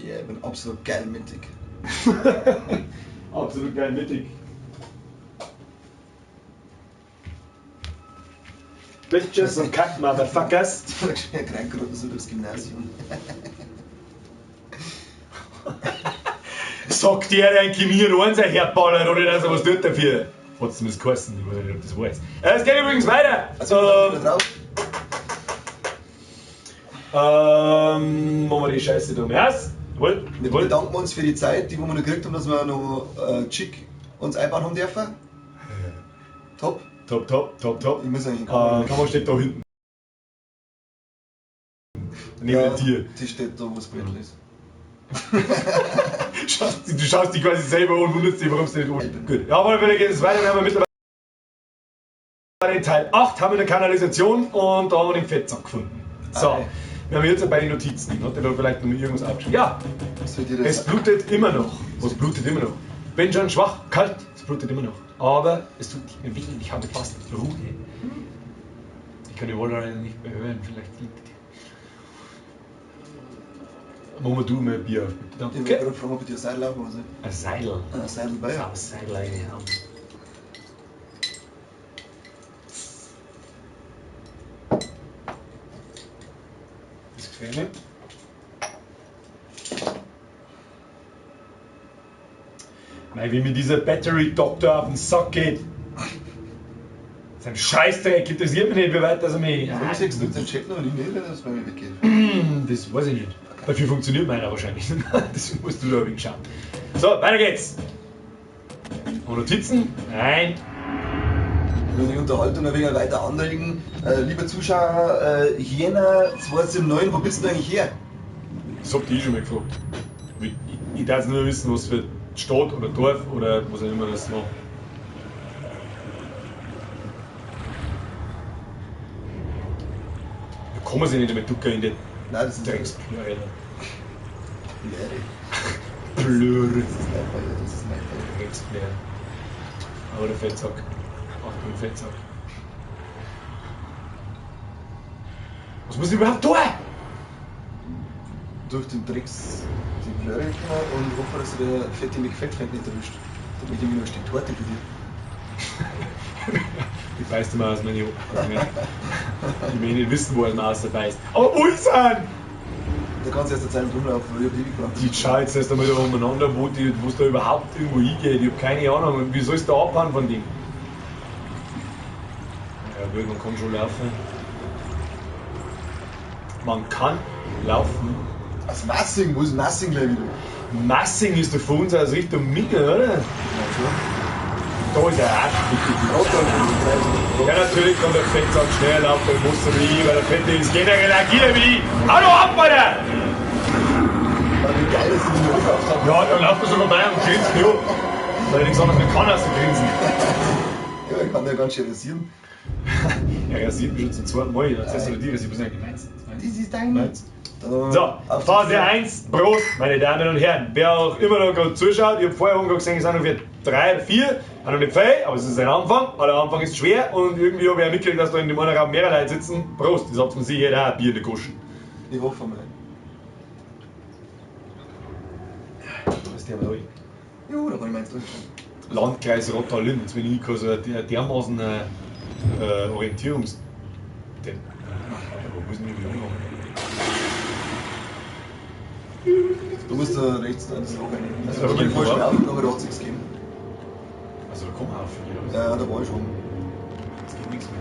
Ja, ich bin absolut geil mittig. Absolut geil mittig. Bitches und Kack, Motherfuckers. Reingeraten so durchs Gymnasium. Sagt der, der in Chemie und eins herballert, oder dass er was tut dafür. Hat zumindest geheißen, ich weiß nicht, ob das weiß. Es geht übrigens weiter. Also, wieder drauf. Machen wir die Scheiße drum erst. Jawohl, Wir jawohl. bedanken uns für die Zeit, die wir noch gekriegt haben, dass wir noch Chick uns einbauen haben dürfen. Top. Top, top, top, top. Ich muss eigentlich in die Kamera. Kamera steht da hinten. Neben Ja, dir. Die steht da, wo das Brettel ist. Du schaust dich quasi selber an und wunderst dich, warum es nicht oben. Gut. Ja, aber geht es weiter. Wir haben mittlerweile in Teil 8 haben wir eine Kanalisation und da haben wir den Fettsack gefunden. So, Ei. wir haben jetzt bei den Notizen. Hat der da vielleicht noch irgendwas aufgeschrieben? Ja, Soll ich dir das es blutet immer noch. Was blutet immer noch? Bin schon schwach, kalt, es blutet immer noch. Aber es tut nicht mehr weh, ich habe fast Ruhe. Ich kann die Wolle nicht mehr hören, vielleicht liegt die. Machen wir du mal ein Bier auf, bitte. Ich Danke. wollte gerade fragen, ob ich dir ein Seil laufen muss. Ein Seidel. Ein Seidel bei. Ein Seidel reinhauen. Das gefällt mir. Mei, wie mir dieser Battery Doctor auf den Sack geht. Sein Scheißdreck interessiert mich nicht, wie weit das er mich. Warum siehst du den Chat noch und ich nicht, wenn das bei mir weggeht? Das weiß ich nicht. Dafür funktioniert meiner wahrscheinlich nicht. Deswegen musst du da ein wenig schauen. So, weiter geht's. Und Notizen? Nein. Ich will die Unterhaltung ein wenig weiter anregen. Lieber Zuschauer, Jena 279, wo bist du eigentlich her? Das habt ihr eh schon mal gefragt. Ich darf nur wissen, was für Stadt oder Dorf oder was auch immer das war. Da kann man sich nicht damit ducken in die Nein, das ist Drecksplöre. Blöre. Plöre. Das ist mein Feuer, das ist mein Feuer. Drecksplöre. Aber der Fettsack. Achtung, Fettsack. Was muss ich überhaupt tun? Durch den Drecks die Blöre gekommen und hoffe, dass der fette McFettfeind nicht erwischt. Da möchte ich mir noch ein Stück Torte für dich. Ich beißt immer aus meine Ich will nicht wissen, wo er mir beißt. Aber wo ist er? Da kannst du erst eine Zeit rumlaufen, weil ich hab ewig gebraucht. Die schauen jetzt erst einmal da umeinander, wo es da überhaupt irgendwo hingeht. Ich hab keine Ahnung. Und wie sollst du da abhauen von dem? Ja, gut, man kann schon laufen. Man kann laufen. Also Massing, wo ist Massing gleich wieder? Massing ist da von uns aus Richtung Minge, oder? Ja, schon. Da ist er auch. Ja, natürlich kann der Fettsack schneller laufen, der muss so wie ich, weil der Fette ist generell agiler wie ich. Hau doch ab, Alter! Aber wie geil, dass die den gekauft haben. Ja, da läuft er so vorbei und grinst mich an. Weil ich nichts anderes mehr kann, als zu grinsen. Ja, ich kann ja ganz schön rasieren. Er rasiert mich schon zum zweiten Mal. Jetzt hast du dir rasiert, was ist eigentlich meins? Das ist dein. Meins. Dann So, Phase 1, Prost, meine Damen und Herren. Wer auch immer noch gerade zuschaut, ich habe vorher gerade gesehen, es sind ungefähr 3, 4, auch noch nicht viel, aber es ist ein Anfang. Aber der Anfang ist schwer und irgendwie habe ich auch mitgekriegt, dass da in dem einen Raum mehrere Leute sitzen. Prost, das habt von sich jeder auch ein Bier in der Goschen. Ich hoffe mal. Was ist der da? Jo, da kann ich meins trinken. Landkreis Rottal-Inn, jetzt bin ich so dermaßen Orientierungs... Den, wo muss ich denn wieder anfangen? Du musst da rechts da in das Loch rein. Also, Da da bin ich vorher schon komm. aufgegangen, da hat es nichts gegeben. Also da kommen auch viele, oder? Ja, ja, da war ich schon. Es geht nichts mehr.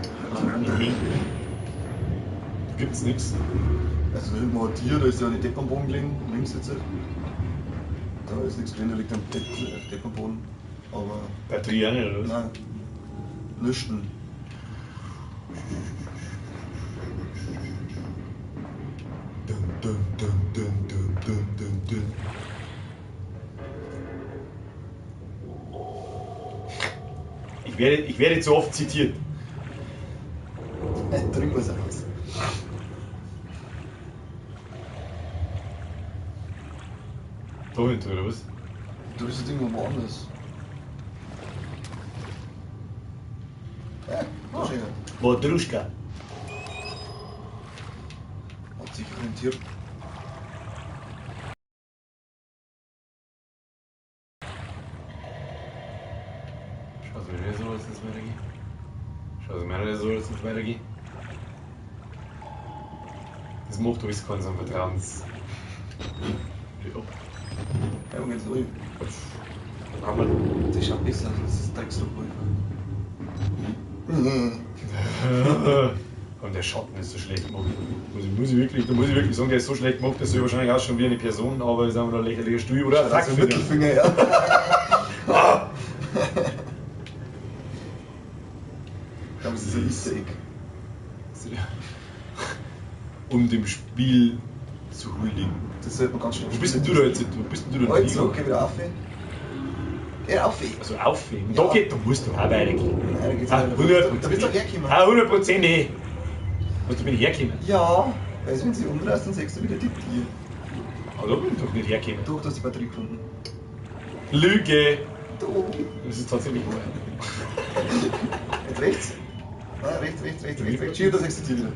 Da gibt's nichts. Also da hinten war ein Tier, da ist ja die Depp am Boden gelegen, links jetzt. Da ist nichts drin, da liegt ein Depp am Boden. Aber. Batterie auch nicht, oder was? Nein. Nüchten. Dun, dun, dun, dun, dun, dun, dun, dun. Ich werde zu oft zitiert. Trink was aus. Da hinten, oder was? Du bist jetzt irgendwo woanders. Ja, da steht er. Bodruschka. Hat sich orientiert. weitergehen. Das macht alles keinen so einen Vertrauens. Ja. Ja, und geht's durch. Aber Das schaut besser aus, das ist Drecksloch. Und der Schatten ist so schlecht gemacht. Muss ich wirklich, da muss ich wirklich sagen, der ist so schlecht gemacht, das soll wahrscheinlich auch schon wie eine Person, aber ist einfach nur ein lächerlicher Stuhl oder ein Also Zackfinger. Mittelfinger, ja. Ich glaube, es ist ein Easter Egg. Um dem Spiel zu huldigen. Das sollte man ganz schnell Wo bist denn du da jetzt? Wo bist denn du da? Halt zurück, geh wieder auf. Geh auf. Also auf. Und Ja. da geht, da musst du auch weitergehen. Nein, da geht's Ah, nicht. 100%. Da bist du doch hergekommen. Ah, 100% eh. Was, du bin ich hergekommen? Ja, weil wenn sie umdrehst, dann siehst du wieder die Tier. Aber da bin ich doch nicht hergekommen. Doch, du hast die Batterie gefunden. Lüge! Da. Das ist tatsächlich wahr. Jetzt rechts. Nein, rechts, rechts, rechts, rechts, rechts. Schier, da siehst du die Tier wieder.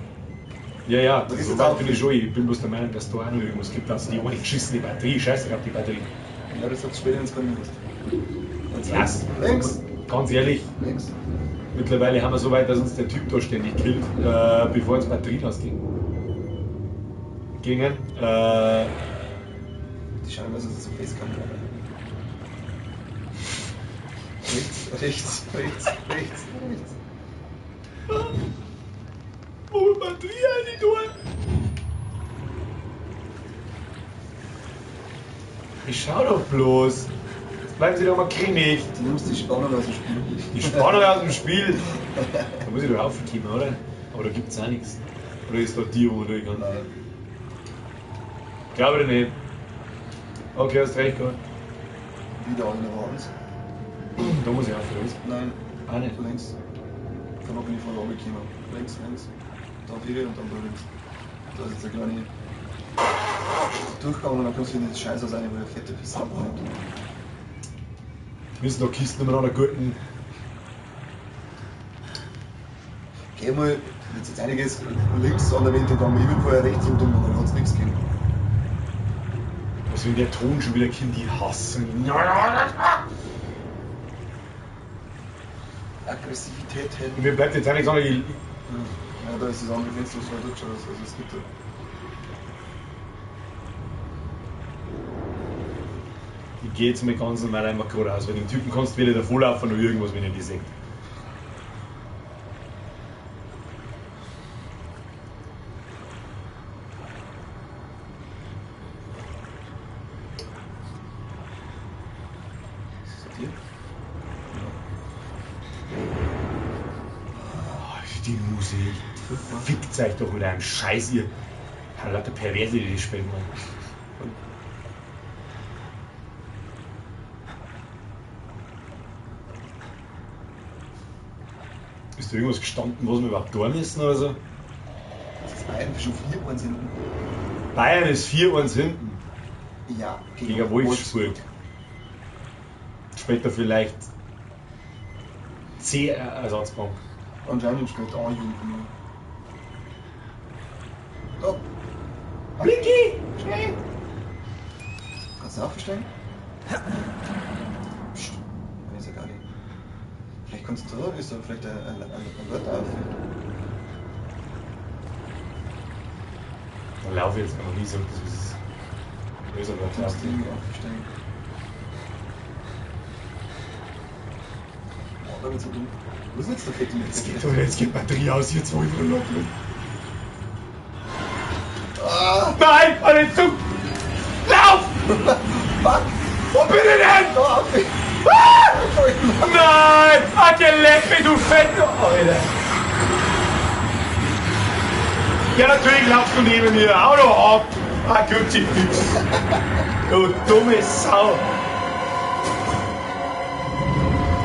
Ja, ja, Da ist so jetzt weit auch bin ich schon. Ich bin bloß der Meinung, dass da auch noch irgendwas gibt. Also die eine geschissene Batterie, scheiße, ich hab die Batterie. Ja, das sagst du später, wenn es gar nicht hast. Jetzt Ja. links. Links. Ganz ehrlich, Links. mittlerweile haben wir so weit, dass uns der Typ da ständig killt, bevor uns Batterien ausgingen. Gingen. Die schauen immer so, dass sie Facecam haben. Rechts, rechts, rechts, rechts, rechts. Wo Batterie eine tun? Ich schau doch bloß. Jetzt bleiben Sie doch mal cremig. Du nimmst die Spannung aus dem Spiel. Die Spannung aus dem Spiel. Da muss ich doch raufkommen, oder? Aber da gibt's auch nichts. Oder ist da Tier, wo man durch kann? Nein. Glaube ich nicht. Okay, hast recht gehabt. Wieder eine Wand. Da muss ich auf, oder was? Nein, Auch nicht. links. Von da bin ich vorher runtergekommen. Links, links. Da vier und dann da links. Da ist jetzt eine kleine Durchgang und dann kommst du in das Scheißhaus rein, wo der fette Pisse abräumt. Müssen da Kisten umeinander gurken. Geh mal, wenn jetzt einiges links an der Wand gegangen, ich bin vorher rechts rumgegangen, dann hat es nichts gegeben. Was wenn der Ton schon wieder kommt, die hassen. Aggressivität Und hätten. mir bleibt jetzt auch nichts anderes. Ja, da ist das andere Fenster, was du durchgeschaut hast. Also es gibt da. Ich gehe jetzt mal ganz normal einfach geradeaus, weil dem Typen kannst du weder davonlaufen noch irgendwas, wenn er dich sieht. Ist das dir? Oh, die Musik. Fickt euch doch mit einem Scheiß, ihr. Ja, lauter Perverse, die das spielen, Mann. Ist da irgendwas gestanden, was wir überhaupt tun müssen oder so? Das ist Bayern schon 4-1 hinten. Bayern ist 4-1 hinten Ja, gegen Wolfsburg. Später vielleicht C Ersatzbank. Anscheinend spielt A-Jugend. Da, Blinky! schnell! Kannst du aufsteigen? Psst, das ist ja gar nicht. Vielleicht kannst du da, ist da vielleicht ein Wörter auf. Dann laufe ich jetzt einfach nie so, das ist. Böser Du musst irgendwie aufsteigen. Oh, da wird's so dumm. Wo ist denn jetzt der fette Jetzt geht, doch- jetzt geht Batterie aus, jetzt wo ich wieder noch bin. Ah! Nein! Alle zu! Lauf! Fuck! Wo bin ich denn? Da auf! Ah! Nein! Ach, leck mich, du Fett! Alter! Ja, natürlich laufst du neben mir. Hau doch ab! Ah, Kruzifix! Du dumme Sau!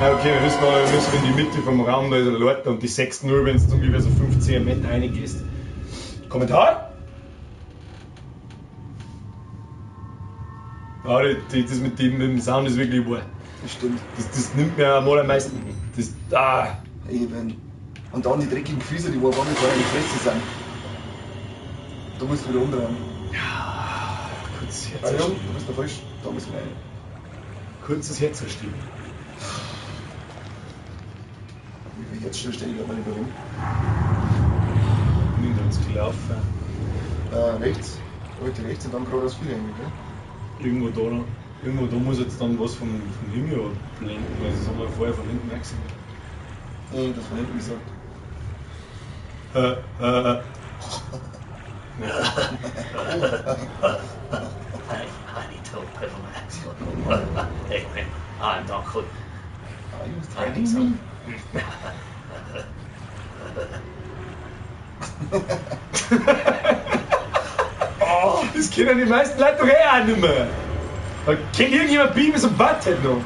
Ja, okay, wir müssen in die Mitte vom Raum, da ist ein Leute und die sechs nur, wenn du ungefähr so 15 Meter reingehst. Kommentar? Ja, das mit dem Sound ist wirklich wahr. Das stimmt. Das nimmt mir mal am meisten. Das, ah, Eben. Und dann die dreckigen Füße, die wo auf einmal vorher in die Fresse sind. Da musst du wieder umdrehen. kurzes Herz. Entschuldigung, du bist da falsch. Da musst du rein. Kurzes Herz zerstören. Wie viel Herzstillstände darf man nicht bewegen? Bin ganz gelaufen. Rechts. Heute rechts und dann geradeaus wieder irgendwie, gell? Irgendwo da noch. Irgendwo da muss jetzt dann was vom Himmel blenden, weil das haben wir vorher von hinten gesehen. Nee, das von hinten gesagt. I need to open my eyes. Hey, man, I'm not good. Are you I think so. Oh, das kennen die meisten Leute doch eh auch nicht mehr. Da kennt irgendjemand Beavis und Butthead noch.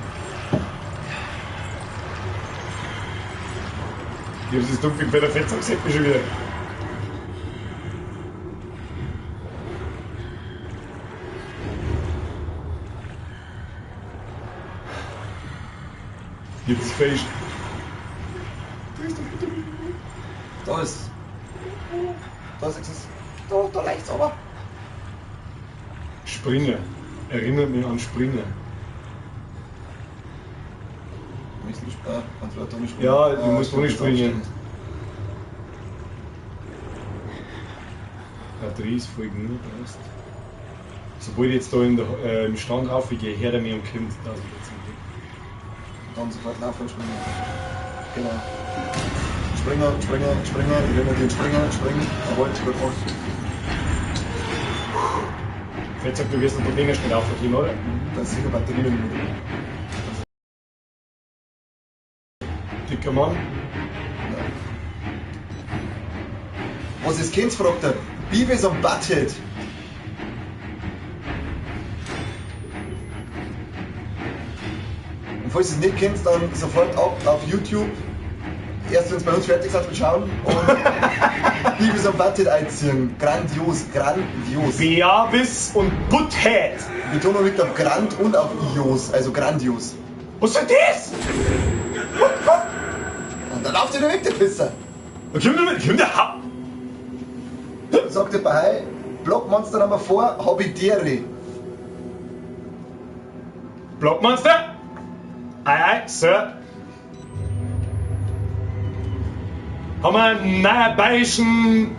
Ich hab's jetzt dunkel bei der Fettsack sieht mich schon wieder. Jetzt fest. Da ist. Da ist es. Da leicht aber. Springer. Erinnert mich an Springer. Ja, du musst ohne springen. Batterie ist voll genug, passt. Sobald ich jetzt da in der, im Stand raufgehe, hört er mich und kommt 1000%. Dann sofort laufen und springen. Genau. Springer, Springer, Springer, ich renne den Springer, springen. Jawohl, gut gemacht. Fettsack, du wirst noch Dinger schnell raufgehen, oder? Da ist sicher Batterie noch nicht. Dicker Mann. Ja. Was ist Kind, fragt er. Beavis und Butthead. Und falls ihr es nicht kennt, dann sofort ab auf YouTube. Erst wenn es bei uns fertig seid mit Schauen und Beavis und Butthead einziehen. Grandios, grandios. Beavis und Butthead. Betonung liegt auf Grand und auf Ios, also grandios. Was soll das? Und dann lauft ihr weg, der Pisser. Und kommt der Ha. Sagt der Bahai, Blockmonster Nummer 4, Habidere. Blockmonster? Ei, ei, Sir. Haben wir einen neuen bayerischen,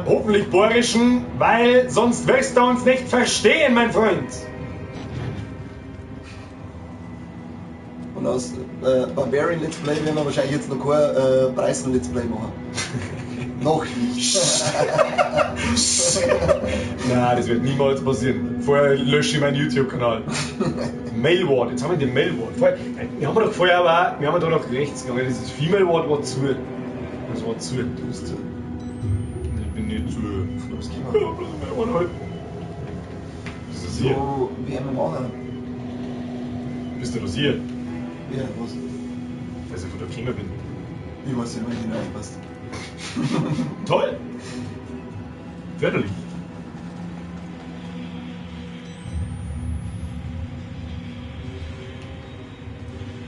hoffentlich bayerischen, weil sonst wirst du uns nicht verstehen, mein Freund. Und aus Barbarian Let's Play werden wir wahrscheinlich jetzt noch kein Preisen Let's Play machen. Noch nicht. Nein, das wird niemals passieren. Vorher lösche ich meinen YouTube-Kanal. Mailward, jetzt haben wir den Mailward. Vorher, wir haben doch vorher aber, wir haben da noch rechts gegangen. Dieses Female Ward war zu. Das war zu. Du bist zu. Ich bin nicht zu. Du bist gekommen. Ja, bloß mein Ohren halt. Bist du hier? So, wie haben wir machen? Bist du das hier? Ja, was? Dass ich von der gekommen bin. Ich weiß nicht, wenn ich nicht aufpasst. Toll! Förderlich.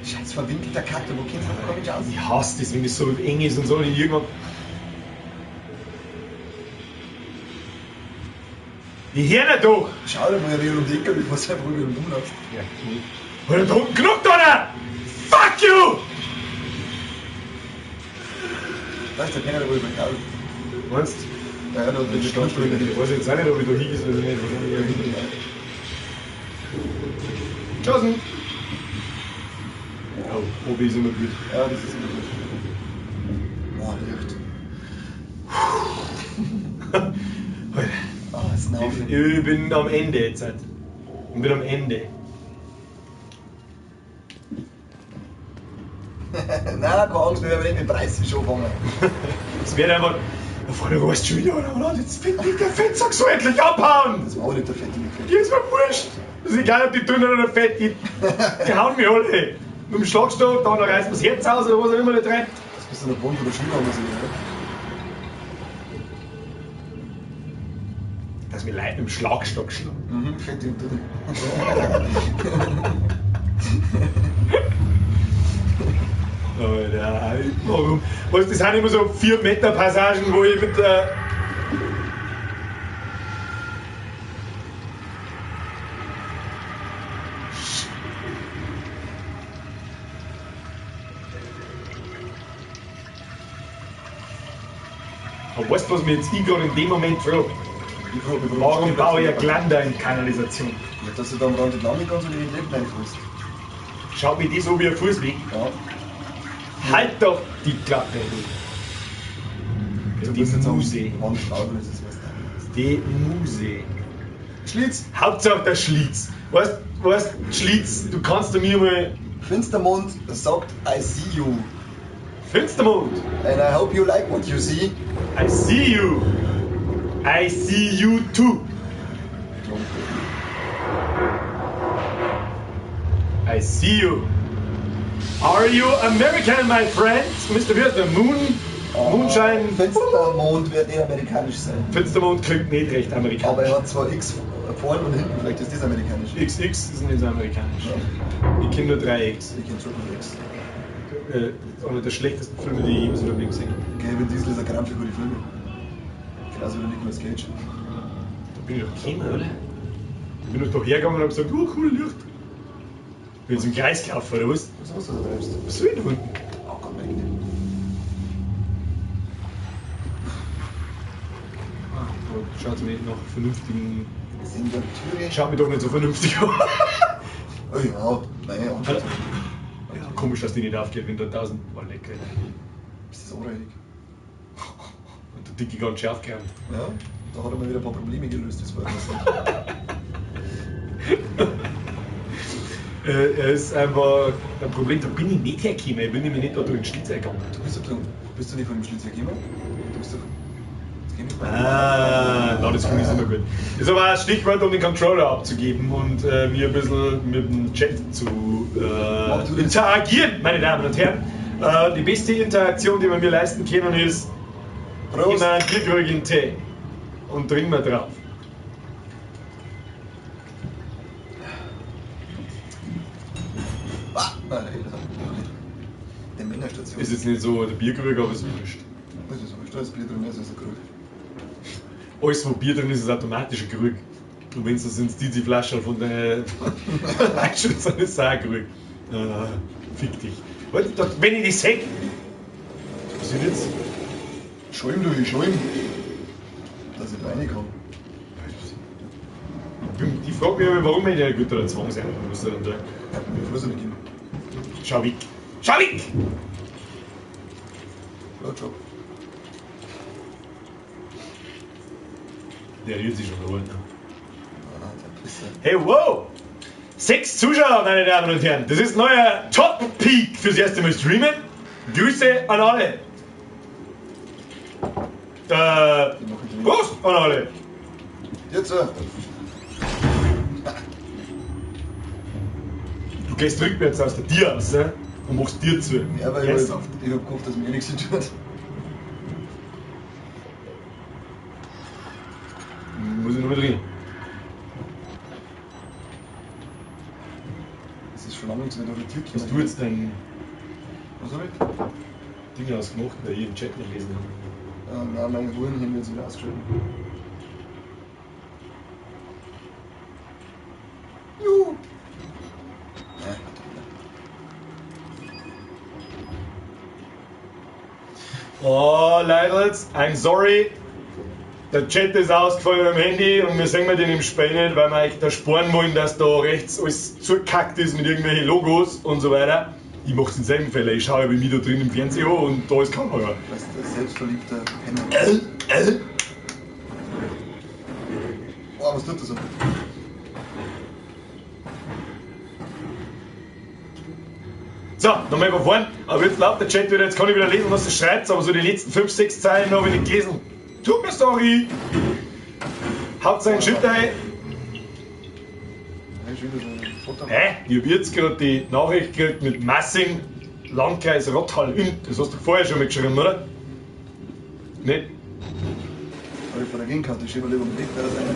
Scheiß verwinkelter Kack, wo kennst du da keine Chance? Ich hasse das, wenn das so eng ist und so und ich irgendwann. Ich hör nicht doch! Schau dir mal, wie um die Ecke, bevor du einfach rumlaufst. Ja, cool. Alter, da unten genug, Donner! Fuck you! Da ist der Penner, der wo ich bin. Meinst du? Ja, ja, da Ich ist der Ich weiß jetzt auch nicht, ob ich da hingehe oder nicht. Wahrscheinlich eher hinten. Tschaußen! Oh, OB ist immer gut. Ja, das ist immer gut. Boah, Licht. Alter. Ah, ist ein Haufen. Ich bin am Ende jetzt. Halt. Ich bin am Ende. Nein, keine Angst, wir werden nicht mit Preisen schon fangen. Es wird einfach. Da vorne weißt schon wieder, oder? Jetzt find ich der Fettsack so endlich abhauen! Das war auch nicht der Fette mit Die ist mir wurscht! Das ist egal, ob die dünn oder fett, die hauen mich alle. Mit dem Schlagstock, da reißt mir das Herz aus oder was auch immer da treibt. Das bist du noch gewohnt von der Schule, haben wir oder? Dass mir Leute mit dem Schlagstock schlagen. Mhm, fette und dünn. Alter, warum? Weißt, das sind immer so 4 Meter Passagen, wo ich mit der. Aber weißt du, was mir jetzt ich gerade in dem Moment frage? Ich frag mich, Warum steht baue ich das eine Glander in Kanalisation? Ja, dass du da am Rand entlang kannst und in den Leben reinfällst. Schaut mich das so wie ein Fußweg. Ja. Halt doch die Klappe, du. Du Die bist jetzt am Muse. Rand bauen, das ist was da. Die Muse. Schlitz! Hauptsache der Schlitz. Weißt, Schlitz, du kannst mir mal. Finstermond sagt I see you. Finstermond! And I hope you like what you see. I see you! I see you too! I see you! Are you American, my friend? Mr. Wie heißt der? Moon? Moonshine? Finstermond wird nicht amerikanisch sein. Finstermond klingt nicht recht amerikanisch. Aber er hat zwar X vorne und hinten, vielleicht ist das amerikanisch. XX ist nicht so amerikanisch. Ich kenne nur 3X. Ich kenn Triple X. Einer der schlechtesten Filme, die ich jemals in meinem Leben gesehen habe. Kevin Diesel ist ein Krampf für gute Filme. Genauso wie der Nicolas Cage. Da bin ich doch gekommen, oder? Da bin ich doch hergegangen und hab gesagt, oh cool, Licht. Bin jetzt im Kreis gelaufen, oder was? Was hast du da treibst? Was soll ich da unten? Oh Gott, mein Gott. Ah, da schaut mir nach vernünftigen. Sind der Türe. Schaut mich doch nicht so vernünftig an. Oh ja, nein, ja. Ja, komisch, dass die nicht aufgeht, wenn da 1000. Oh, lecker. Ist das anrüchig? Und der Dicke ganz scharf gerannt. Ja, da hat er mal wieder ein paar Probleme gelöst, das war interessant. Er ist einfach ein Problem, da bin ich nicht hergekommen. Ich bin nämlich nicht da durch den Schlitz eingegangen. Du bist doch, bist du nicht von dem Schlitz hergekommen? Du bist doch. Jetzt geh nicht mehr. Ah, na, das finde ich immer gut. Ist aber ein Stichwort, um den Controller abzugeben und mir ein bisschen mit dem Chat zu Mach du das. interagieren, meine Damen und Herren. Die beste Interaktion, die wir mir leisten können, ist, Prost! immer einen bierkrügigen Tee und trinken wir drauf. Ah, nein, nein, das hat nicht. Die Männerstation. Ist jetzt nicht so der Bierkrug, aber ist wurscht. Das ist wurscht, da ist Bier drin, das ist ein Krug. Alles, wo Bier drin ist, ist automatisch ein Krug. Und wenn es das sind, die Flasche von der Leitschutz, dann ist es auch ein Krug. Fick dich. Warte, wenn ich das sehe. Was ist jetzt? Schäum du, ich schäum. Dass ich da reinkomme. Ich frage mich aber, warum ich der Güter der Zwang sein muss. Dann da. Ja, mir Fuß nicht geben. Schau weg. Schau weg! Blowjob. Der rührt sich schon da unten. Ah, der Pisser. Hey, wow! 6 Zuschauer, meine Damen und Herren. Das ist neuer Top-Peak fürs erste Mal streamen. Grüße an alle. Prost an alle. Jetzt, Du gehst rückwärts aus der Tür raus, ne? Und machst Tür zu. Ja, weil ich Ernsthaft? hab gehofft, dass mir eh nichts tut. Muss ich noch mit drin. Es ist schon lange nichts mehr durch die Tür gekommen. Hast du jetzt dein Was hab ich? Ding ausgemacht, weil ich im Chat nicht lesen habe? Nein, meine Huren haben wir jetzt wieder ausgeschaltet. Juhu! Nein, Oh, Leidels, I'm sorry. Der Chat ist ausgefallen am Handy und wir sehen wir den im Spiel nicht, weil wir echt da sparen wollen, dass da rechts alles zugekackt ist mit irgendwelchen Logos und so weiter. Ich mach's in selben Fällen. Ich schaue bei mir da drin im Fernseher an und da ist Kamera. Das ist der selbstverliebte Penner. Boah, was tut das so? So, nochmal von vorn. Aber jetzt läuft der Chat wieder, jetzt kann ich wieder lesen, was ihr schreibt, aber so die letzten 5, 6 Zeilen habe ich nicht gelesen. Tut mir sorry! Hauptsache ein Schild rein. Ja, schon wieder so ein Foto. Hä? Ich hab jetzt gerade die Nachricht gekriegt mit Massing, Landkreis Rottal-Inn. Das hast du vorher schon mal geschrieben, oder? Nicht? Hab ich vor der Gegenkarte, ich schiebe lieber mit Licht, das einer.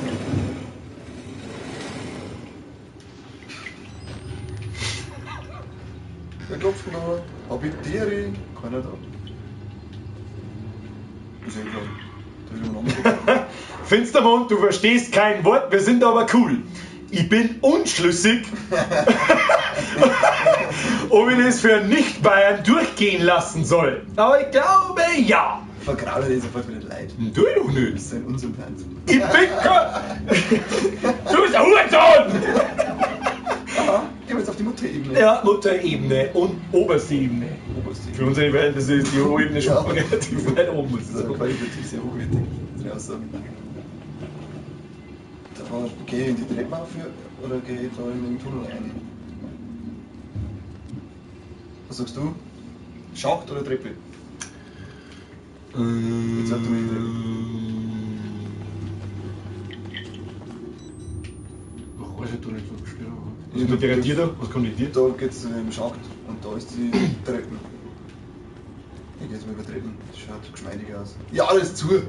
Wer klopft denn da? Hab ich Tiere? Keiner da. Ist eh klar. Da will ich mal angucken. Finstermond, du verstehst kein Wort, wir sind aber cool. Ich bin unschlüssig, ob ich das für Nicht-Bayern durchgehen lassen soll. Aber ich glaube ja. Vergraule dich sofort wieder Leid. Tu ich doch Du nicht. bist ein Unsympath. Ich bin kein... Du bist ein Hurensohn! Aha, gehen wir jetzt auf die Mutterebene. Ja, Mutterebene und oberste Ebene. Oberste Für unsere Verhältnisse ist die Ebene schon Ja. relativ weit oben. Das ist aber qualitativ sehr hochwertig, unsere Aussagen. Da gehe ich in die Treppe auf oder gehe ich da in den Tunnel rein? Was sagst du? Schacht oder Treppe? Jetzt sag du mir die Treppe. Ach, weiß ich doch nicht, was steht da. Was kommt direkt dir da? Was kommt in dir? Da geht's zu dem Schacht und da ist die Treppen. Ich geh jetzt mal über Treppen. Das schaut geschmeidig aus. Ja, alles zu!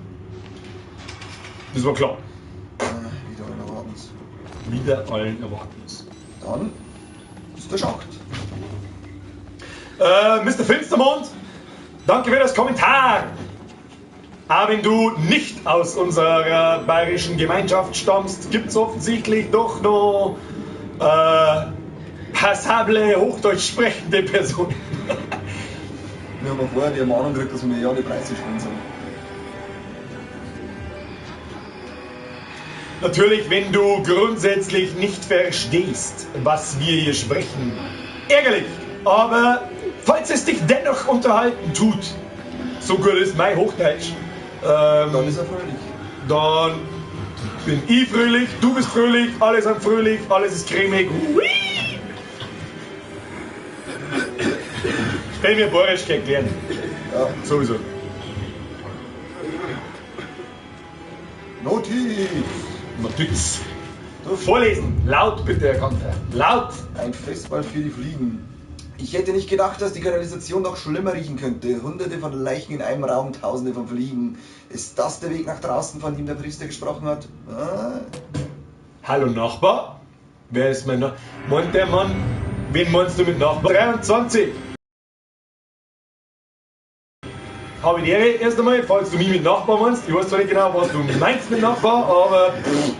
Das war klar. Wieder allen Erwartens. Wieder allen Erwartens. Dann ist der Schacht. Mr. Finstermond, danke für das Kommentar. Aber wenn du nicht aus unserer bayerischen Gemeinschaft stammst, gibt es offensichtlich doch noch passable Hochdeutsch sprechende Personen. Wir haben ja vorher die Ermahnung gekriegt, dass wir ja die Preise spielen sollen. Natürlich, wenn du grundsätzlich nicht verstehst, was wir hier sprechen. Ärgerlich, aber falls es dich dennoch unterhalten tut, so gut ist mein Hochdeutsch, Dann ist er fröhlich. dann bin ich fröhlich, du bist fröhlich, alle sind fröhlich, alles ist cremig. Hui! Stell mir Boris erklären. Ja. Sowieso. Notiz! Notiz. Du Vorlesen. Laut bitte, Herr Kanter. Laut. Ein Festball für die Fliegen. Ich hätte nicht gedacht, dass die Kanalisation noch schlimmer riechen könnte. Hunderte von Leichen in einem Raum, Tausende von Fliegen. Ist das der Weg nach draußen, von dem der Priester gesprochen hat? Ah, Hallo Nachbar. Wer ist mein Nachbar? Meint der Mann? Wen meinst du mit Nachbar? 23. Habe ich die Ehre erst einmal, falls du mich mit Nachbar meinst. Ich weiß zwar nicht genau, was du meinst mit Nachbar, aber pff.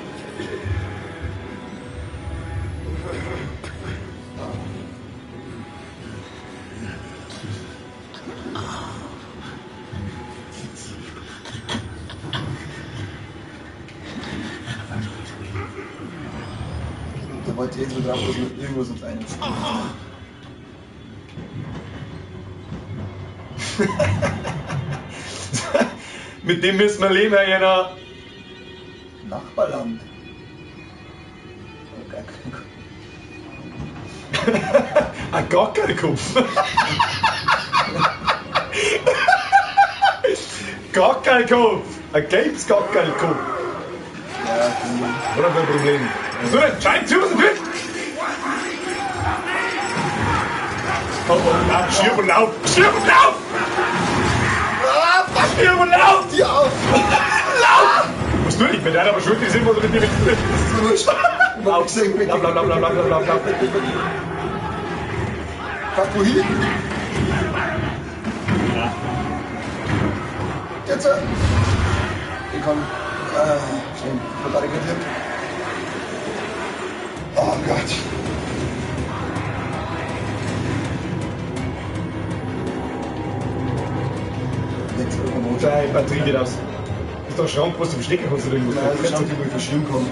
Da wollte ich jetzt mal drauf, dass wir irgendwas uns einig sind. Mit dem müssen wir leben, Herr Jänner. Nachbarland. Oh, geil. Ein Gackerlkopf. Gackerlkopf. Ein gelbes Gackerlkopf. Ja, Oder kein Problem. So, scheint zu, was du tust. Oh, oh, na, stirb und lauf! Stirb und lauf! Ah, fuck! Stirb und lauf! Die auf! Lauf! Was tue ich? Wenn der aber schuld ist, was er mit dir mit Lauf, Lauf, lauf, lauf, lauf, lauf, lauf, lauf. Fuck, wohin? Jetzt! Ich kann. Schlimm. Verbarrikadiert. Oh Gott. Jetzt irgendwo. Deine Batterie geht aus. Ist doch ein Schrank, wo du verstecken kannst oder irgendwas. Nein, das ist schon, wo ich verschieben kann.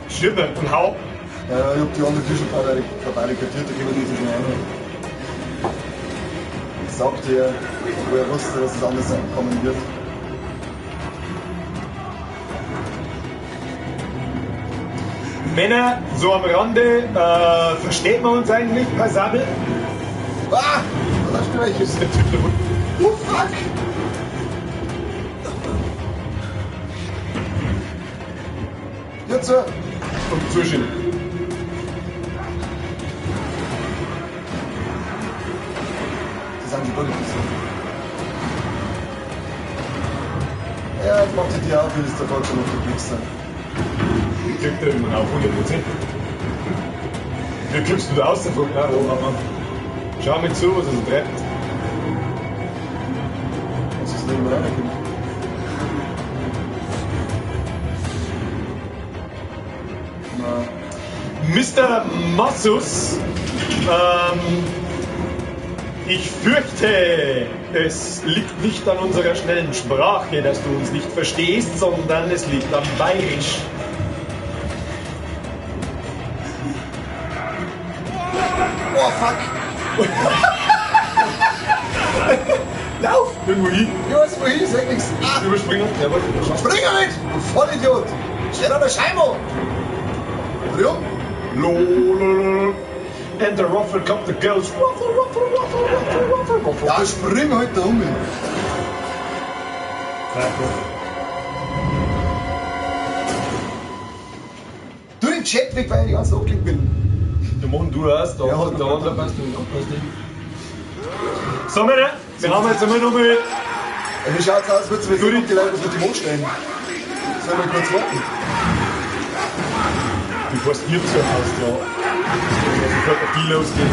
Stirb nicht und hau. Ja, ich hab die andere Tür schon verbarrikadiert, da gehen wir nicht so schnell rein. Ich sagte ja, wo er wusste, dass es anders kommen wird. Männer, so am Rande, versteht man uns eigentlich passabel? Ah! Was hast du welches? Der Typ da unten. Oh fuck! Jetzt! Und zuschieben. Die sind schon durchgezogen. Ja, jetzt macht sie die auf, ist der schon noch der Wichser. Kriegt er irgendwann auf 100%. Wie kommst du da aus davon? Ja, oh, Mann. Schau mir zu, was er so treibt. Was ist denn reinkommt? Na, Mr. Massus, Ich fürchte, es liegt nicht an unserer schnellen Sprache, dass du uns nicht verstehst, sondern es liegt am Bayerisch. Oh, fuck! Lauf! Irgendwo hin. Ich weiß wohin, sag nix. Ah, Überspringen. Jawohl. spring halt! Du Vollidiot! Stell an der Scheibe! Dreh um! Lo, lo, lo. And the ruffle cup the girls. Ruffle, ruffle, ruffle, ruffle, ruffle, ruffle. Ja, spring halt da um! Du den Chat weg, weil ich die ganze Zeit angelegt bin. Du Mann, du hast, da, Ja, ja, der andere passt du nicht, passt nicht. So, Männer, wir haben jetzt einmal nochmal. Ja, wie schaut's aus? Würdest du mir so die Leute was mit dem anstellen? Sollen wir kurz warten? Bevor es dir zu Hause, ja. Sofort auf die losgeht.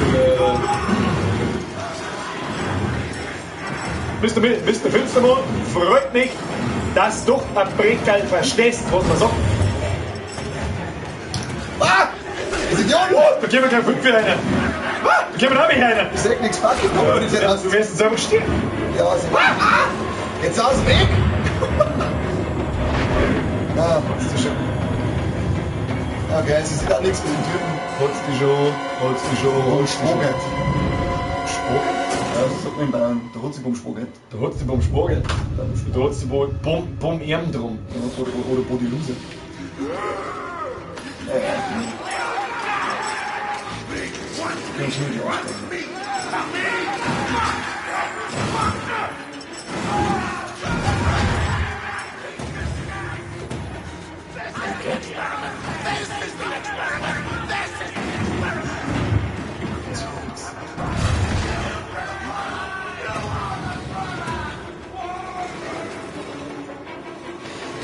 Mr. Finstermann, freut mich, dass du ein Breckerl verstehst, was man sagt. Ah! Das ist Idiot! Oh, da gehen wir gleich 5 rein. Ah, da gehen wir noch mich rein. Ich sag nix, fuck, ich komm nicht raus. Du wirst jetzt einfach stehen. Ja, was? Ah! Jetzt aus dem Weg! Na, ist das schon. Okay, sie sieht auch nichts mit den Typen. Hat's die schon, hat's die schon. Und Sproget. Sproget? Ja, das sagt man in Bayern. Der hat sich beim Sproget. Da hat's die beim Sproget. Da hat's die beim Erm drum. Oder Bodyluse. Ja, ja. Kann ich nicht anstellen.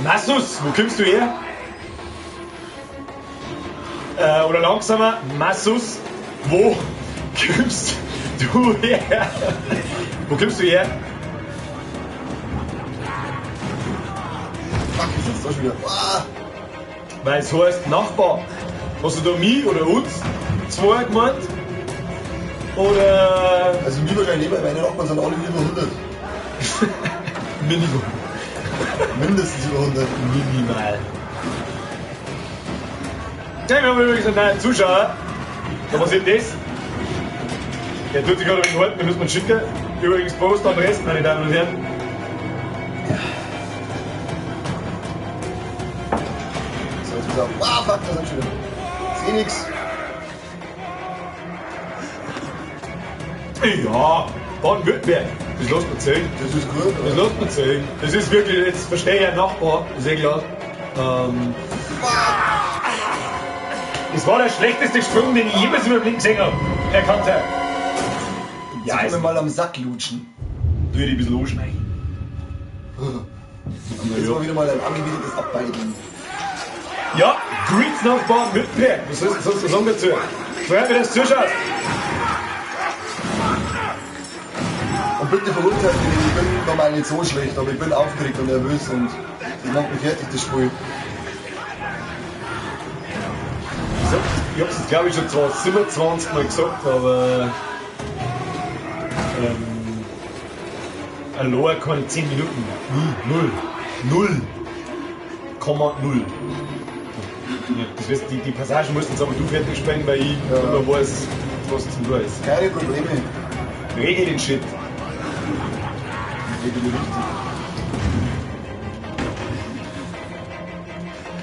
Massus, wo kommst du her? Oder langsamer, Massus, wo kommst du her? Wo kommst du her? Fuck, ist jetzt da schon wieder. Ah! Weil es heißt Nachbar. Hast du da mich oder uns zwei gemeint? Oder. Also mir wahrscheinlich nicht, weil meine Nachbarn sind alle über 100. Minimum. Mindestens über 100. Minimal. Ja, wir haben übrigens einen neuen Zuschauer. Da passiert das. Der tut sich gerade ein wenig halten, den müssen wir schicken. Übrigens, Prost am Rest, meine Damen und Herren. So, jetzt muss ich auf. Ah, fuck, da sind schon wieder. Seh nix. Ja, Baden-Württemberg. Das lässt man zählen. Das ist gut. Das lässt man zählen. Das ist wirklich, jetzt verstehe ich einen Nachbar, ist eh klar. Das war der schlechteste Sprung, den ich jemals in meinem Leben gesehen habe. Herr Kanter. Ja, jetzt können wir mal am Sack lutschen. Du dich ein bisschen anschneiden. Jetzt mal wieder mal ein angebiedertes Abbeigen. Ja, Greets nach Baden-Württemberg. Was sollst du sonst sagen dazu? Freut mich, dass du zuschaust. Und bitte verurteilt mich nicht, ich bin normal nicht so schlecht, aber ich bin aufgeregt und nervös und das macht mich fertig, das Spiel. Ich hab's jetzt glaube ich schon zwar 27 Mal gesagt, aber allein keine 10 Minuten. 0. 0,0. Das heißt, die Passagen musst jetzt aber du fertig sprechen, weil ich immer weiß, was zu tun ist. Keine Probleme. Regel den Shit. Regel richtig.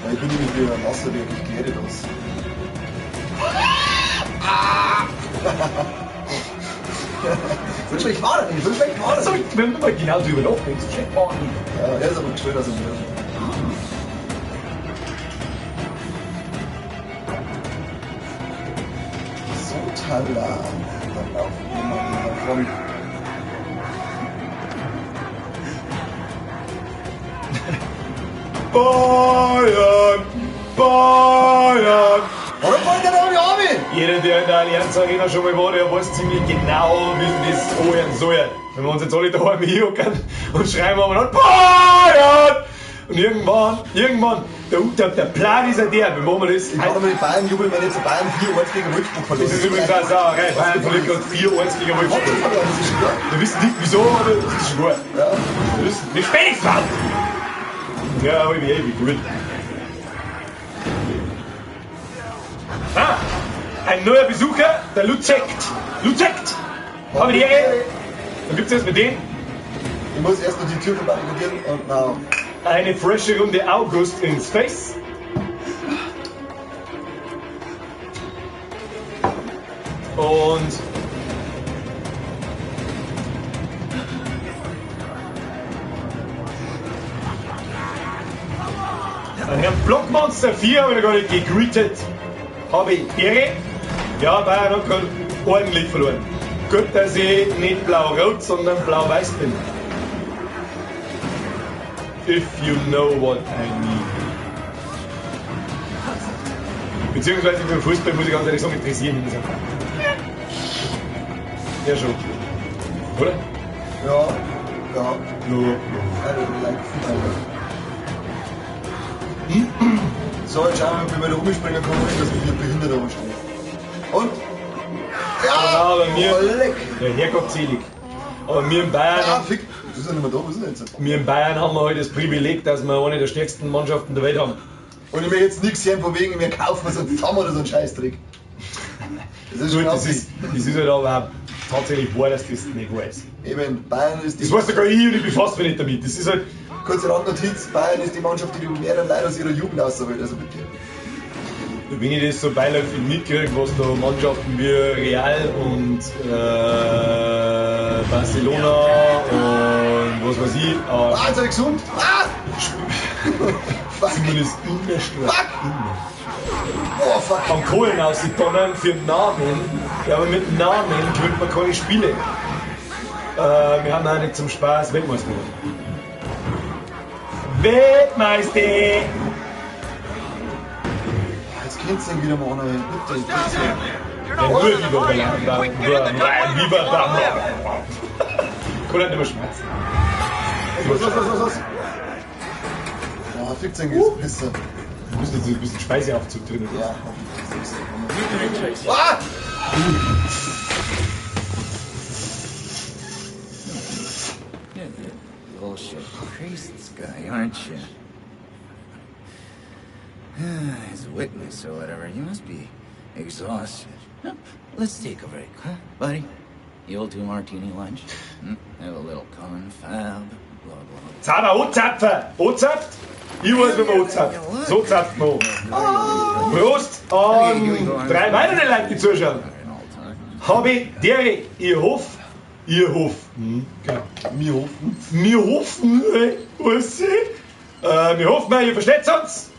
Ja, ich bin nämlich wieder ein Wasserwerk, ich kläre das. So schlecht war das nicht, so schlecht war das nicht. Wenn du mal genau drüber nachdenkst, so schlecht war das nicht. Ja, er ist aber gescheit aus dem Märchen. So, Tala. Dann laufen wir mal wieder davon. Bayern! Bayern! Warum wollt ihr denn nicht runter? Jeder, der in der Allianz Arena schon mal war, der weiß ziemlich genau, wie das anhören soll. Wenn wir uns jetzt alle daheim hinhocken und schreien wir an, Bayern! Und irgendwann, Der Plan ist ja der, wie machen wir das? Ich kann aber mit Bayern jubeln, wenn jetzt Bayern 4-1 gegen Wolfsburg verliert. Das ist übrigens auch Sauerei. Bayern verliert gerade 4-1 gegen Wolfsburg. Das ist schon klar. Wir wissen nicht wieso, aber das ist schon gut. Ja. Wir wissen nicht, spät. Ja, aber ich gut. Ah, ein neuer Besucher, der Luzekt. Luzekt! Habe die Ehre. Dann gibt's jetzt mit dem. Ich muss erst noch die Tür verbarrikadieren und now. Eine frische Runde August ins Face. Und Herrn Blockmonster 4 habe ich noch gar nicht gegreetet. Habe ich Ehre. Ja, Bayern hat gerade ordentlich verloren. Gut, dass ich nicht blau-rot, sondern blau-weiß bin. If you know what I mean. Beziehungsweise für den Fußball muss ich ganz ehrlich sagen, interessieren mich nicht. Ja schon. Oder? Ja, ja. No, no. I don't like football. So, jetzt schauen wir, wie wir da rumspringen können, dass wir Behinderte rumstehen. Und? Ja! Genau, bei mir. Oh, leck! Ja, Herrgott selig. Aber wir in Bayern. Ah, fick. Das ist ja nicht mehr da, was ist denn jetzt? Wir in Bayern haben wir heute das Privileg, dass wir eine der stärksten Mannschaften der Welt haben. Und ich möchte jetzt nichts hören von wegen, wir kaufen uns einen zusammen oder so einen Scheißdreck. Das ist gut, schon das ist halt aber auch tatsächlich wahr, dass das nicht wahr ist. Eben, Bayern ist die. Das weiß sogar ich und ich befasse mich nicht damit. Das ist halt. Kurze Randnotiz: Bayern ist die Mannschaft, die mehrere Leute aus ihrer Jugend rausholt. Also bitte. Wenn ich das so beiläufig mitkriege, was da Mannschaften wie Real und Barcelona und was weiß ich. Jetzt hab ich gesund! Ah! Fuck! Simon ist immer stark. Fuck! Immer. Oh, fuck! Am Kohlen auszudonnern für den Namen. Ja, aber mit Namen gewinnt man keine Spiele. Wir haben auch nicht zum Spaß Weltmeister geworden. Weltmeister! Jetzt könnt's ihn wieder mal einer hin. Bitte, bitte. Ja, nur Viva Viva Kann halt nicht mehr schmerzen. Was? Boah, fickt's ihn, ist Pisser. Du bist jetzt ein bisschen Speiseaufzug drin. Ja, hoffentlich. Ah! You're the bullshit priests guy, aren't you? As a witness or whatever, you must be exhausted. Let's take a break, huh, buddy? The old two martini lunch? Hmm? Have a little confab, blah, blah, blah. Zauber, anzapfen! Anzapft? Ich weiß, wie man anzapft. So zapft man an. Prost an drei weitere Leute, die zuschauen. Habe dere, ihr Hof, ihr Hof. Mhm, genau. Wir hoffen. Wir hoffen, weißt du? Wir hoffen, ihr versteht uns.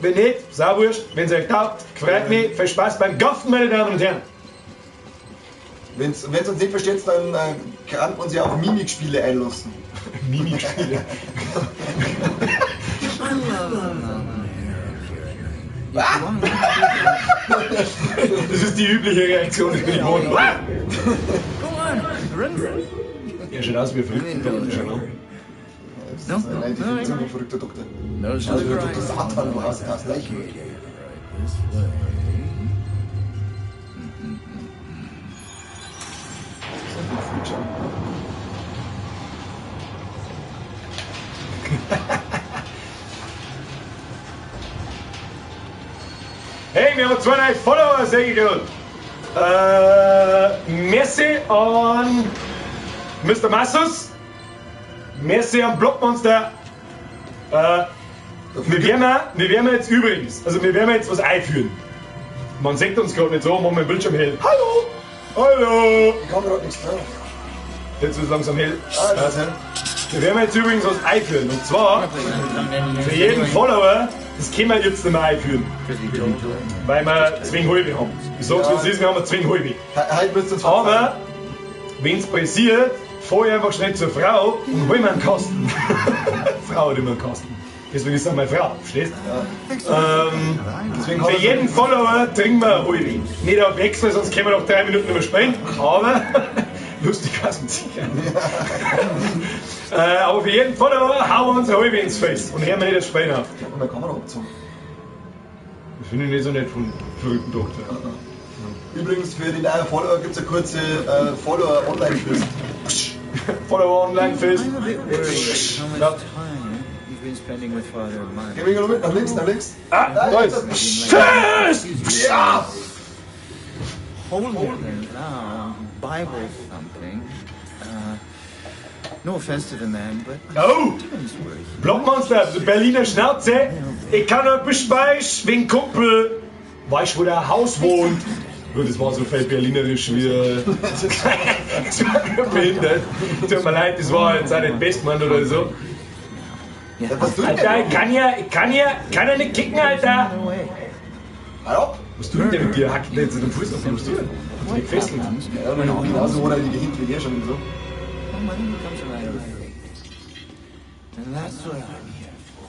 Wenn nicht, sau wurscht. Wenn es euch taugt, freut mich. Viel Spaß beim Gaffen, meine Damen und Herren. Wenn's uns nicht versteht, dann kann man uns ja auf Mimikspiele einlassen. Mimikspiele? Das ist die übliche Reaktion, ich bin nicht gewohnt. Er schaut aus wie ein verrückter Doktor schon, ne? Das ist ein Definition von verrückter Doktor. Also der Doktor Satan, du hast das Leichen. Hey, wir haben zwei neue Follower, sehe ich gerade. Merci an Mr. Massus. Merci an Blockmonster. Wir werden jetzt übrigens, also wir werden jetzt was einführen. Man sieht uns gerade nicht so, machen wir den Bildschirm hell. Hallo! Hallo! Ich kann gerade nichts hören. Jetzt wird es langsam hell. Ah, das ist hell. Wir werden jetzt übrigens was einführen. Und zwar für jeden Follower, das können wir jetzt nicht mehr einführen. Weil wir zwing halbe haben. Ich sag's, wie es ist, wir haben zwing halbe. Aber, wenn's passiert, fahr ich einfach schnell zur Frau und hol mir einen Kasten. Frau hat immer einen Kasten. Deswegen ist es meine Frau, verstehst du? Ja. Deswegen für jeden Follower trinken wir eine halbe. Nicht auf Wechsel, sonst können wir noch 3 Minuten nicht mehr spielen. Aber lustig war's mit Sicherheit. Aber für jeden Follower hauen wir uns eine halbe ins Face und hören wir nicht das Spielen auf. Ich hab meine Kamera abgezogen. Das finde ich nicht so nett vom verrückten Doktor. Übrigens, für die neuen Follower gibt es eine kurze Follower-Online-Frist. Follower Online-Fest. I'm a bit worried how much Ja. time you've been spending with Father Geh Martin. mal mit, nach links, nach links. Ah, da ist. Fest! Ja! Holier than thou, Bible thumping. No offense to the man, but I Oh! sometimes worry he Blockmonster, Berliner Schnauze. Ich kann nur Beschweiß, wegen Kumpel. Weißt wo der Haus wohnt? Gut, das war so viel berlinerisch wie. Das war nur behindert. Tut mir leid, das war jetzt auch nicht Bestmann oder so. Yeah. Was tut Alter, denn? ich kann ja nicht kicken, Alter. No way. Halt ab! Was tut denn der mit dir? Hackt der jetzt den Fuß auf? Was tut der? Hat dich gefesselt? Ja, und ich genauso oder die gehindert wie er schon und so. Well, money becomes a matter of faith. And that's what I'm here for.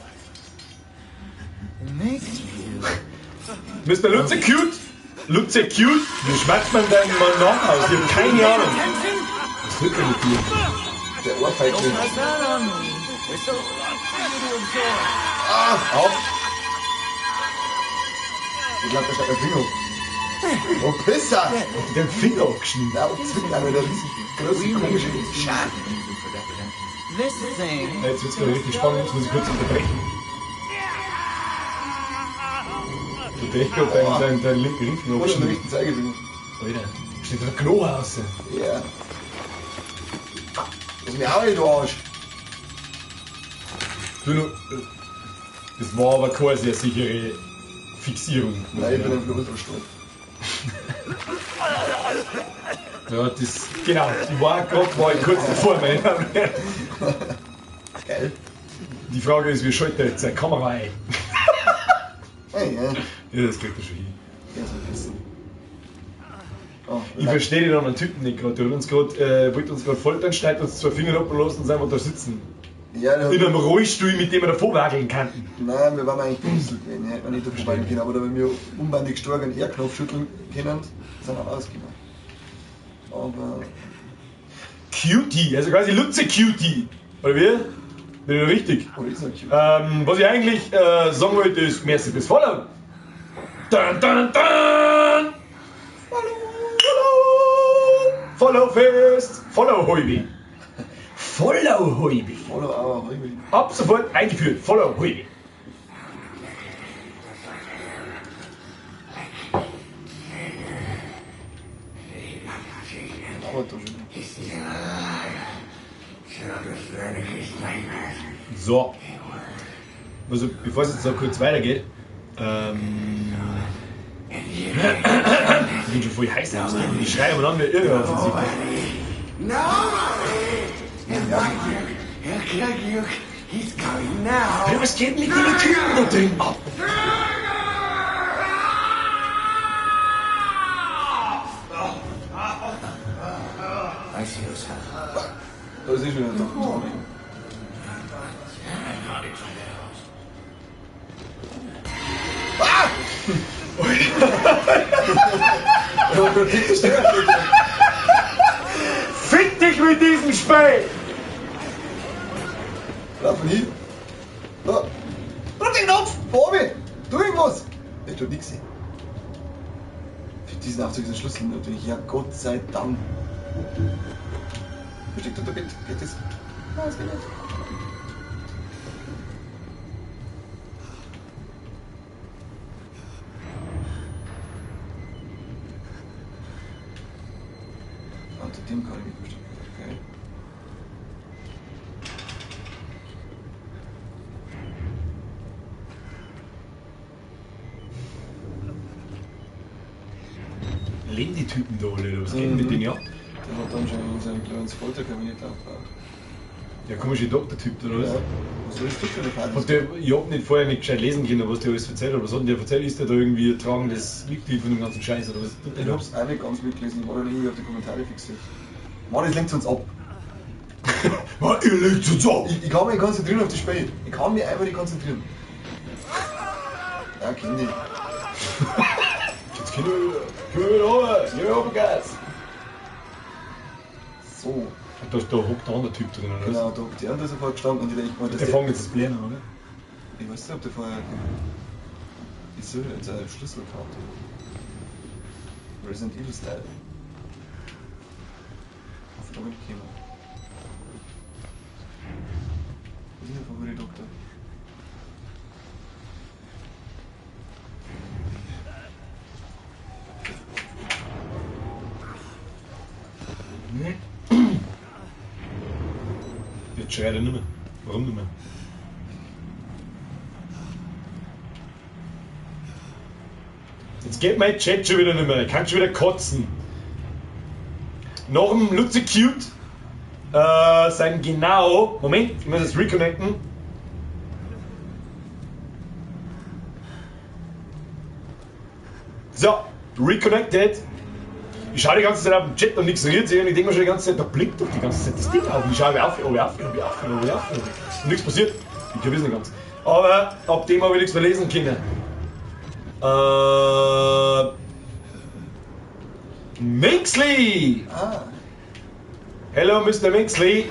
It makes you Mr. Lutze Cute! Lutze Cute! Wie schwatzt man deinen Namen aus? Ich hab keine Ahnung. Was tut der mit dir? Der Ohrfeige. pass that on me. There's a lot for you to absorb. Ah, auf! Ich glaube, da steht mein Finger. Oh, Pisser! Hat dir den Finger abgeschnitten? Na, abzwicken, aber der riesig große, komische Schade. This thing Ja, jetzt wird's gerade richtig spannend, jetzt muss ich kurz unterbrechen. Du hast gerade deinen linken Ringfinger Oder den abgeschnitten. rechten Zeigefinger. Alter, steht da der Knochen raus. Ja. Das ist mir auch nicht, du Arsch. Du, nur, das war aber keine sehr sichere Fixierung. muss Nein, ich bin sagen. einfach ultra stolz. Ja, das, genau, die war gerade, war ich kurz davor, meine Damen und Herren. Geil. Die Frage ist, wie schaltet er jetzt seine Kamera ein? Hey, ja. Ja, das kriegt er schon hin. Der ist ein bisschen. Oh, Ich verstehe den anderen Typen nicht gerade. Der hat uns grad, wollte uns gerade foltern, schneidet uns zwei Finger ab und lässt uns einfach da sitzen. Ja, der In hat, einem Rollstuhl, mit dem wir davor wageln könnten. nein, wir waren eigentlich gebüsselt gewesen. Hätte man nicht davor schneiden können, aber da wenn wir unbändig stark einen R-Knopf schütteln können, sind wir ausgegangen. Aber. Cutie, also quasi Lutze Cutie. Oder wie? Bin ich richtig? Oder ist er cute? Was ich eigentlich sagen wollte, ist, merci fürs Follow. Dun, dun, dun. Follow! Follow Fest! Follow Huibi! Follow Huibi! Follow our Huibi. Ab sofort eingeführt. Follow Huibi. Dauert doch schon. So. Also, bevor es jetzt noch kurz weitergeht, ich bin schon voll heiß aus. Ich schreie umeinander irre offensichtlich. He'll kill you. He's coming now. Hey, was geht denn mit den Typen da drin ab? I see yourself. Da ist eh schon wieder Dr. Tony. Ah! Fick dich mit diesem Spiel! Lauf hin. Da. Drück den Knopf! Vor mir! Tu irgendwas! Ich tu nix. Für diesen Aufzug ist ein Schlüssel natürlich. Ja, Gott sei Dank. Versteckt unter Bett. Geht das? Nein, das geht nicht. Unter dem kann ich mich verstecken. Okay. Leben die Typen da alle, oder was geht denn mit denen ab? Der hat dann schon in seinem kleinen Folterkabinett aufgebaut. Der komische Doktortyp, oder was? Ja. Was soll das für eine Party? Hat der, ich hab nicht vorher nicht gescheit lesen können, was der alles erzählt hat. Was hat denn der erzählt? Ist der da irgendwie ein tragendes Mitglied von dem ganzen Scheiß oder was? tut der Ich da? hab's auch nicht ganz mitgelesen, ich war dann irgendwie auf die Kommentare fixiert. Mann, das lenkt uns ab. Mann, ihr legt uns ab! Ich kann mich nicht konzentrieren auf das Spiel. Ich kann mich einfach nicht konzentrieren. Ja, kenn ich. Jetzt können wir wieder, können wir wieder runter, gehen wir runter, Gas! So, Da hockt der andere Typ drin, oder was? genau, da hockt der und da ist sofort gestanden und ich denke mal, dass Der der. fängt jetzt das Blären an, oder? Ich weiß nicht, ob der vorher. Ich suche jetzt eine Schlüsselkarte. Resident Evil Style. Auf damit Thema. Wo ist denn der Favorit Doktor? Jetzt schreit er nicht mehr. Warum nicht mehr? Jetzt geht mein Chat schon wieder nicht mehr. Ich kann schon wieder kotzen. Nach dem Lutze Cute sein genau. Moment, ich muss jetzt reconnecten. So, reconnected. Ich schaue die ganze Zeit auf den Chat und nichts rührt sich und ich denke mir schon die ganze Zeit, da blinkt doch die ganze Zeit das Ding auf. Ich schaue auf, auf, auf, auf, auf, auf, auf. Und nichts passiert. Ich kann es nicht ganz. Aber ab dem habe ich nichts mehr lesen können. Minksley! Ah. Hello, Mr. Minksley.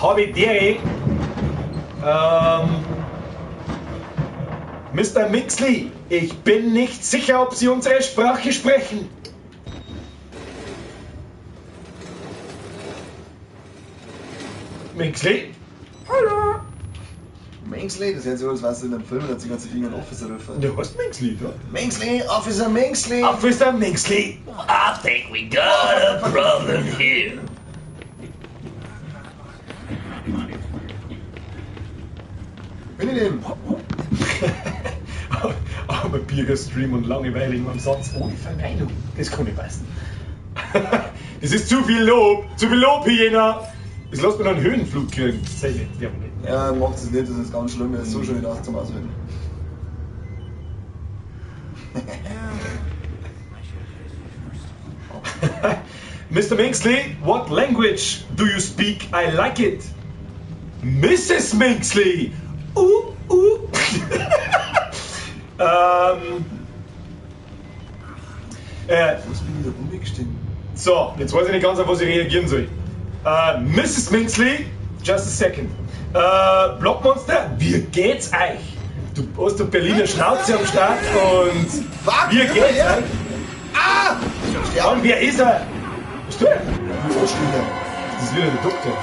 Habe Dere. Mr. Minksley, ich bin nicht sicher, ob Sie unsere Sprache sprechen. Minksley? Hallo! Minksley, das hört sich an, als wärst du in einem Film und hat sich ganze Finger einen Officer rufen. Du hast Minksley, da? Minksley, Officer Minksley! Officer Minksley! I think we got a problem here. Bin ich denn? Aber Bierger-Stream und Langeweile in meinem Satz ohne Verneinung. Das kann nicht passen. Das ist zu viel Lob. Zu viel Lob, Hyäna. Das lässt mir noch einen Höhenflug kriegen. Sei nicht, der nicht. Ja, macht es nicht, das ist ganz schlimm. Er ist so schön nicht zum Auswählen. Mr. Minksley, what language do you speak? I like it. Mrs. Minksley! Was bin ich da umgestiegen? So, jetzt weiß ich nicht ganz, auf was ich reagieren soll. Mrs. Minksley, just a second. Blockmonster, wie geht's euch? Du hast die Berliner Schnauze am Start und. Fuck, wie geht's euch? Ah! Und wer ist er? Was tut er? Das ist wieder der Doktor.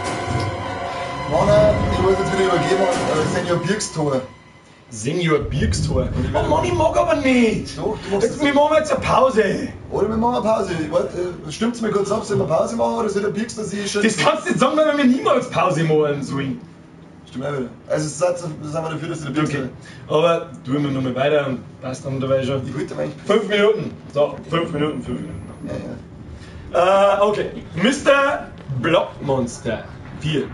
Mann, ich muss jetzt wieder übergeben an Senior Birkstor. Senior Birkstor? Oh Mann, ich mag aber nicht! Doch, du machst jetzt, wir machen jetzt eine Pause! Oder wir machen eine Pause. Warte, stimmt's mir kurz ab, sollen wir Pause machen oder soll der Birkstor sich schon. Das kannst du nicht sagen, weil wir niemals Pause machen sollen. Stimmt auch wieder. Also, sind wir dafür, dass der Birkstor. Okay. Aber tun wir nochmal weiter und passt dann dabei schon. Ich wollte eigentlich. 5 Minuten. So, 5 Minuten, 5 Minuten. Ja, ja. Okay. Mr. Blockmonster 4.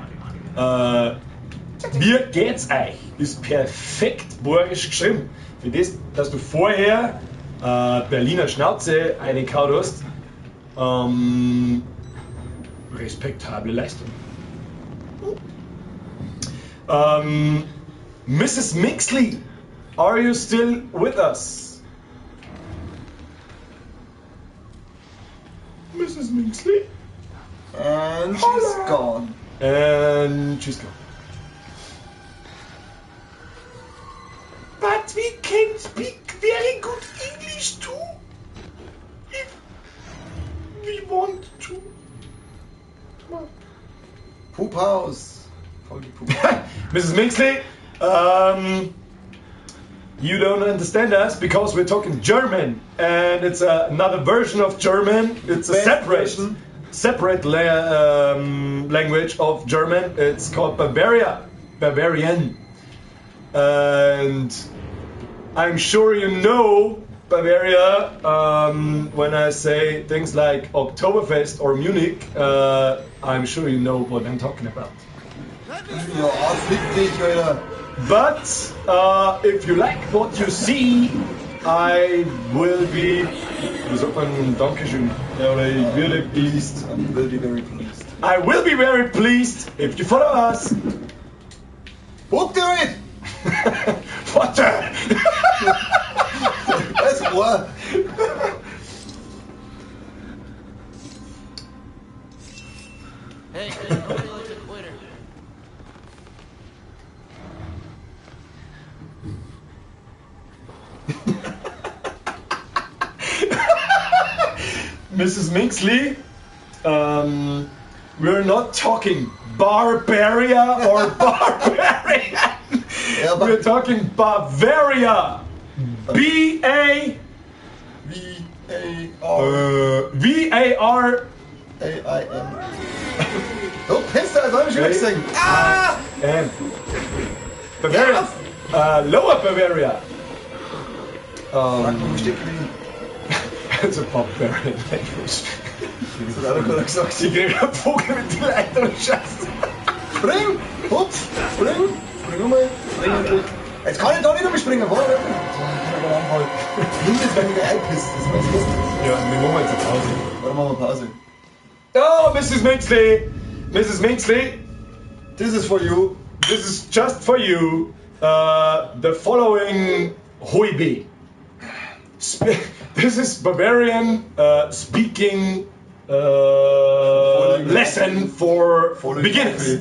Wie geht's euch? Ist perfekt bayerisch geschrieben. Für das, dass du vorher Berliner Schnauze reingehauen hast, respektable Leistung. Mrs. Minksley, are you still with us? Mrs. Minksley? And she's gone. And she's gone. But we can speak very good English too, if we want to. Poop House. Voll die Poop. Mrs. Minksley, you don't understand us because we're talking German, and it's another version of German. It's a separate language of German. It's called Bavaria, Bavarian. And I'm sure you know Bavaria when I say things like Oktoberfest or Munich. I'm sure you know what I'm talking about. Ja, fick dich, Alter. But if you like what you see, I will be. Wie sagt man Dankeschön? Ja, oder ich würde pleased. I will be very pleased. I will be very pleased if you follow us. Book do it! What the? Das war. Hey, nobody likes a quitter. Mrs. Minxley, we're not talking Barbaria or barbarian. Ja, aber- We're talking Bavaria. B A V A R V A R A I N. Du Pisser, das hab ich schon gesehen. Ah! N. Bavaria. Lower Bavaria. Frag mich, wo steht geblieben? Also Barbarian Language. Das hat auch noch keiner gesagt. Ich krieg einen Vogel mit der Leiter und Scheiße. Spring! Hupf! Spring! Spring nochmal! Spring endlich! Jetzt kann ich da nicht mehr springen, warum? Nimm das, wenn du mich einpisst. Das ist mein Erste. Ja, wir machen jetzt eine Pause. Warum machen wir Pause? Oh, Mrs. Minxley! Mrs. Minxley, This is for you. this is just for you. The following Hoibe. This is Bavarian speaking lesson for Following beginners.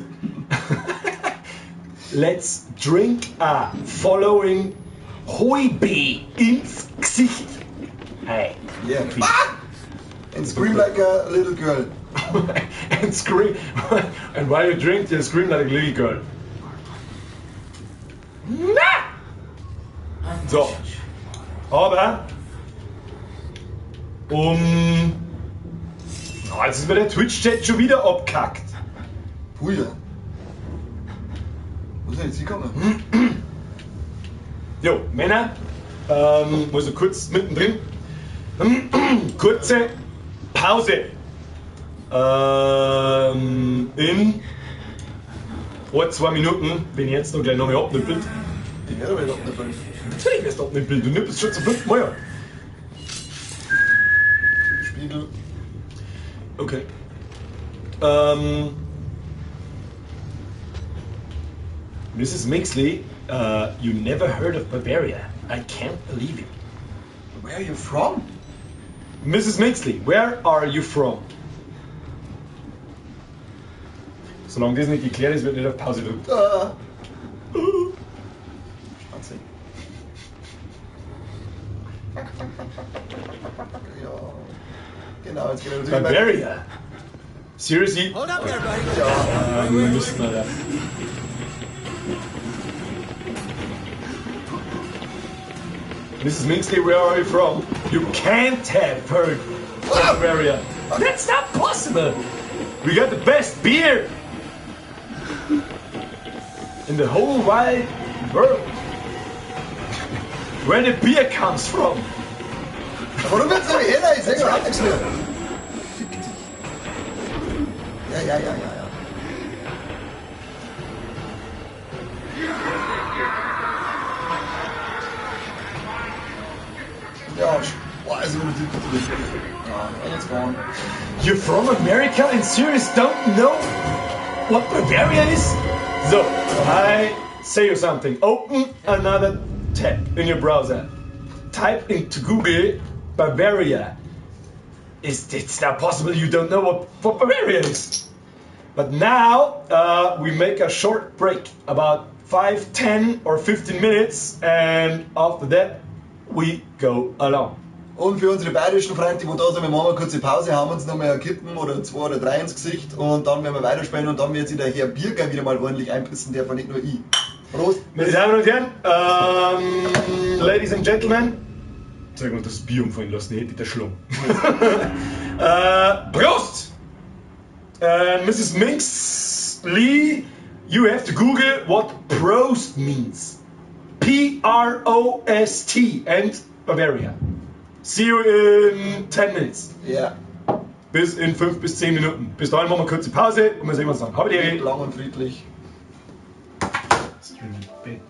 Let's drink a following Hoibe ins Gesicht. Hey. Yeah. Ah! And scream like a little girl. And scream. And while you drink, you scream like a little girl. Na! So. Aber oh, jetzt ist mir der Twitch-Chat schon wieder abkackt. Puja. Wo ist denn jetzt hingekommen? Jo, Männer, muss ich kurz mittendrin. Kurze Pause. In 1, 2 Minuten, wenn ich jetzt noch gleich nochmal abnippelt. Ich werde aber nicht abnippeln. Natürlich wirst du abnippeln, du nippelst schon zum 5. Mal. Ja. Spiegel. Okay. Mrs. Minxley, you never heard of Bavaria. I can't believe it. Where are you from? Mrs. Minxley, where are you from? Solange das nicht geklärt ist, wird nicht auf Pause drücken. Ah. Wahnsinn. Ja. Genau, jetzt geht er natürlich weiter. Bavaria. Seriously? Hold up there, buddy. Ja. Wir müssen mal da. Mrs. Minxley, where are you from? You can't have heard of Bavaria. That's not possible. We got the best beer in the whole wide world. Where the beer comes from. Warum wird's denn heller? Ich sag überhaupt nichts mehr. Fick dich. Ja, ja, ja, ja, ja. Ja, boah, also natürlich. Ja, and it's gone. You're from America and serious don't know what Bavaria is? So, I say you something. Open another tab in your browser. Type into Google Bavaria. It's not possible you don't know what Bavaria is. But now we make a short break, about 5, 10 or 15 minutes, and after that we go along. Und für unsere bayerischen Freunde, die wo da sind, wir machen eine kurze Pause, haben uns nochmal ein Kippen oder 2 oder 3 ins Gesicht und dann werden wir weiterspielen und dann wird sich der Herr Birger wieder mal ordentlich einpissen, der von nicht nur ich. Prost! Meine Damen und Herren, Ladies and Gentlemen, zeig mal das Bier umfallen lassen, ich hätte der Schlong. Prost! Mrs. Minx Lee, you have to Google what Prost means. P-R-O-S-T and Bavaria. See you in 10 minutes. Ja, Bis in 5 bis 10 Minuten. Bis dahin machen wir kurze Pause und wir sehen uns dann. Habe die Ehre. lang und friedlich. Stream.